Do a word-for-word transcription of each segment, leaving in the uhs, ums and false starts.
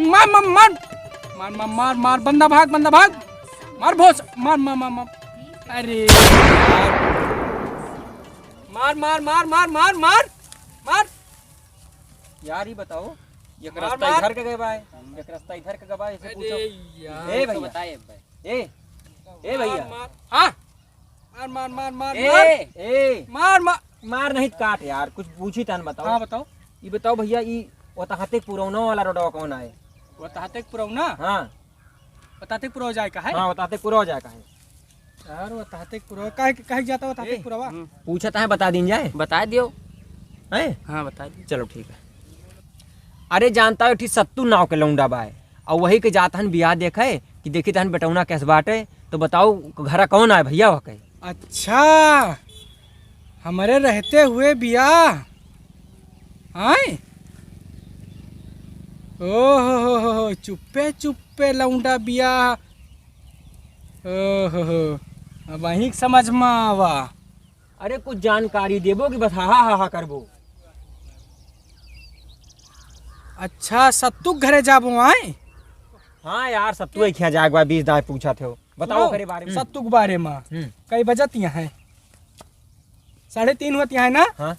मार, मार, मार। मार, मार, मार, मार, बंदा भाग, बंदा भाग। मार भोस, मार, मार, मार, मार। अरे यार। मार, मार, मार, मार, मार, मार। मार। यार, ई बताओ, एक मार, रस्ता मार। इधर के गए बा, एक रस्ता इधर के गए बा, इसे अरे पूछो। यार। ए तो भैया। बताए भाई। ए, ए भैया। मार, मार। हाँ। मार, मार, मार, मार, ए, मार। ए। मार, मार। मार नहीं काट यार, कुछ पूछी तहन बताओ। हाँ, बताओ। ई बताओ भैया, ई ओतहाते पुरौना वाला रोडवा कौन आए? ओतहाते पुरौना? हाँ। ओतहाते पुरौना जाए का है? हाँ, ओतहाते पुरौना जाए का है। यार, ओतहाते पुरौना, काहे, काहे जाता ओतहाते ए, पुरौना? हम्म। पूछत है, बता दीन जाए। बता दियो। हैं? हाँ, बता दियो। चलो, ठीक है। अरे, जानता हो, एक ठी सत्तू नाव के लौंडा बाय, और वही के जात हन बियाह देखे कि देखी तहन बेटौना कैस बाटे, तो बताओ, घरा कौन आए भैया वह के? अच्छा, हमरे रहते हुए बियाह आए? ओ हो हो हो हो, चुप्पे चुप्पे लौंडा बियाह। ओ हो हो, अब अहीं के समझ में आवा। अरे, कुछ जानकारी देबो कि बस हा हा हा हा करबो? अच्छा, सत्तू के घरे जाबो आए? हाँ यार, सत्तू एक यहाँ जाए, एक बार बीस दाए पूछा थे। बताओ सुनो, ओकरे बारे में। सत्तू के बारे में। हम्म। कई बजत यहाँ है? साढ़े तीन होत यहाँ है ना? हाँ।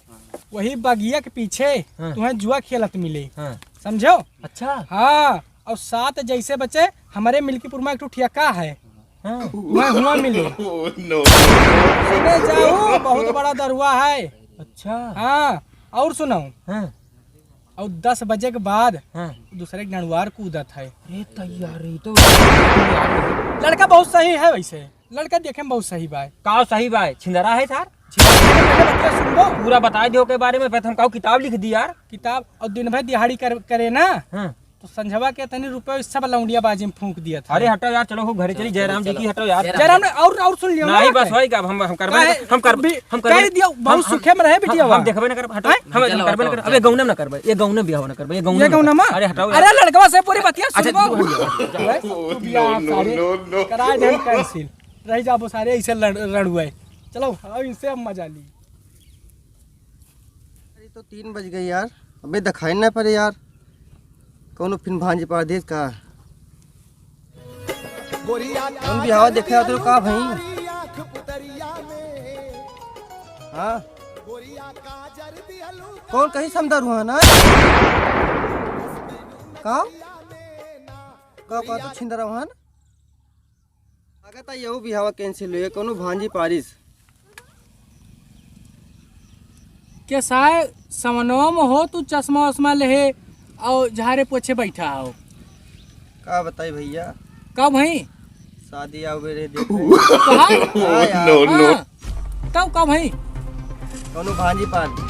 वही बगिया के पीछे हाँ। तुम्हें जुआ खेलत मिले। हाँ। समझो? अच्छा। हाँ, और सात जैसे बचे, हमरे मिल्कीपुर में एक ठो ठेका है। हाँ। वह हुआ मिले। Oh, no। सुने जाओ, बहुत बड़ा दरुआ है। अच्छा। हाँ, और सुनाओ। हाँ। और दस बजे के बाद हाँ। दूसरे के डंडवार कूदत है। ए तैयार, ई तो लड़का बहुत सही है वैसे, लड़का देखे में बहुत सही बा। का सही बा? छिंदरा है सार? छिंदरा है, पहले बतिया सुनबो। पूरा बता दियो के बारे में, पहले हम काऊ किताब लिख दी यार। किताब, और दिन भर दिहाड़ी कर, करे ना। हाँ। तो संझवा के तनी रुपये सब लौंडिया बाजी में फूंक दिया था। अरे हटो यार, चलो हो घरे चली, चलो, जयराम जी चलो। की हटो यार। जयराम ने और, और सुन लियो नहीं, ना बस बात। होई का, हम, हम करबे काहे? न-, हम कर, भी हम करबे कह न-, दियो, बहुत हम, सुखे में रहे हम, बिटिया हम बा। देखबे न करब, हटो, हैं? हम, हम चलो, करबे न हटो, करब। अब ये चलो। गौना न करबे, ये गौना बियाह न करबे, ये गौना ये न गौना करबे। मा? अरे हटाओ यार। अरे लड़कवा से पूरी बतिया अच्छा, सुनबो। दूर हो जाओ। भाई, सब तो बियाह no, no, सारे no, no। करा दे हम cancel। रह जाबो सारे ऐसे लड़-, रड़ुए। चलो, अब इनसे हम मजा ली। अरे, तो तीन बज गए यार, अबे दिखाई ना पड़े यार, कौनो फिन भांजी पार देत का? कौन बिहावा देखे आते हो का भाई? हाँ, कौन कहीं समदर हुआ ना? का? का, का तो छिंदरा हुआ ना? लागत है यहू बिहावा cancel हुई, कौनो भांजी पारिस। के साय सवनवा में हो तू चश्मा वश्मा लेहे और झारे पोछे बैठा हो। का बताई भैया? का भाई? शादी आवे रे देखे। कहाँ? हाँ यार। No, no। हाँ। तब का भाई? कौनो भांजी पार दी।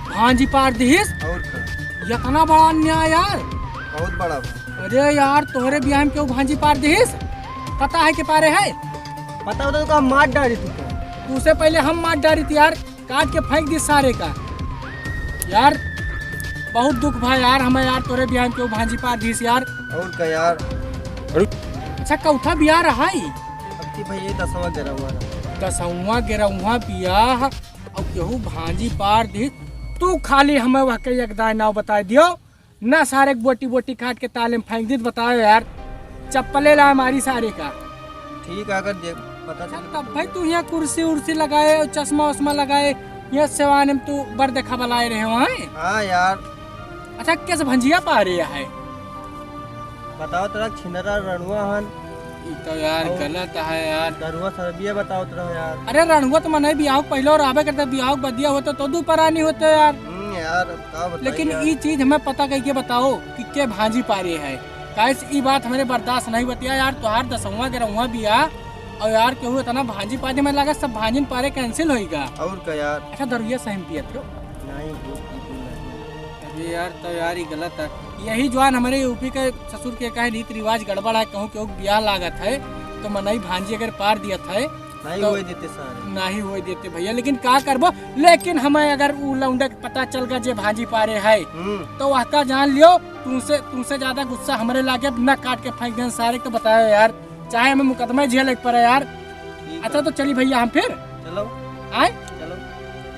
भांजी पार दिहिस? और का? इतना बड़ा अन्याय यार। बहुत बड़ा बा। अरे यार, तोहरे बियाह में केहू भांजी पार दिहिस? पता है के पारे है? पता होता तो का मार डारी तू तो। तू से पहले हम मार डारी थी यार, काट के फेंक दी सारे का। यार, बहुत दुख भा यार, हमें यार तोरे बियाह में केहू भांजी पार दिहिस यार। और का यार? अच्छा, कौथा बियाह रहा ई? अब की भाई ये दसवां ग्यारहवां रहा। दसवां ग्यारहवां बियाह, और केहू भांजी पार दी, तू खाली हमें वह के एक दाय नाव बताए दियो, ना सारे के बोटी बोटी काट के ताले में फेंक दी, बताओ यार, चप्पले ला मारी सारे का। ठीक है, अगर देख, पता अच्छा, चले तब तो। भाई तू यहाँ कुर्सी उर्सी लगाए और चश्मा उश्मा लगाए, यहाँ सेवाने में तू बर देखा बलाए रहे हो, हैं? हाँ यार। अच्छा, कैसे भंजिया पा रहे है? बताओ तोरा छिनरा रणुआ हन। ई तो यार और गलत है यार। दरुआ सरबिया बताओ तोरा यार। अरे रणुआ तो मने बियाह के पहले और आबे करते, बियाह के बदिया होते तो दू परानी होते यार। हम्म यार, का बताई लेकिन यार। ई चीज हमें पता कह के बताओ कि के भांजी पारे है, काहे से ई बात हमारे बर्दाश्त नहीं बतिया यार। तोहार दसवां ग्यारहवां बियाह और यार केहू इतना भांजी पारे में लगा, सब भांजिन पारे cancel होइगा। और का यार। अच्छा, दरुआ सही में पियत हो? नहीं, वो पीते नहीं। अरे यार, तो यार, ये गलत है। यही जवान हमारे यूपी के ससुर के कहे रीति रिवाज गड़बड़ है, कहूँ केहू के बियाह लागत है, तो मनई भांजी अगर पार दियत है, नहीं तो हुए देते सारे। नहीं हुए देते भैया, लेकिन का करबो, लेकिन हमें अगर उ लौंडा के पता चल गया जे भांजी पारे है, हम्म। तो वह का जान लियो, तुमसे, तुमसे ज्यादा गुस्सा हमरे लागे, अब ना काट के फेंक दें सारे, तो बताओ यार। चाहे हमें मुकदमा झेले के पड़े यार। ठीक है। अच्छा तो चली भैया हम फिर। चलो। आए? चलो।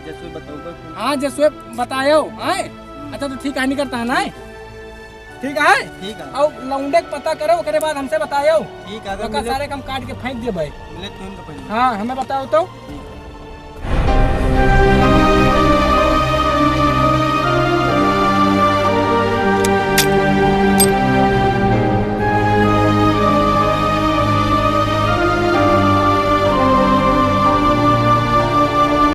जसुए बताऊंगा फिर। हाँ जसुए बतायो, आए? हम्म। अच्छा तो ठीक है, निकलता है ना, आए? ठीक है? ठीक है। और लौंडे के पता करो, ओकरे बाद हमसे बतायो। ठीक है, अगर ओकर मिले सारे के हम काट के फेंक देबै। मिले तो इनका पहले। हाँ, हमें बताओ तो। ठीक।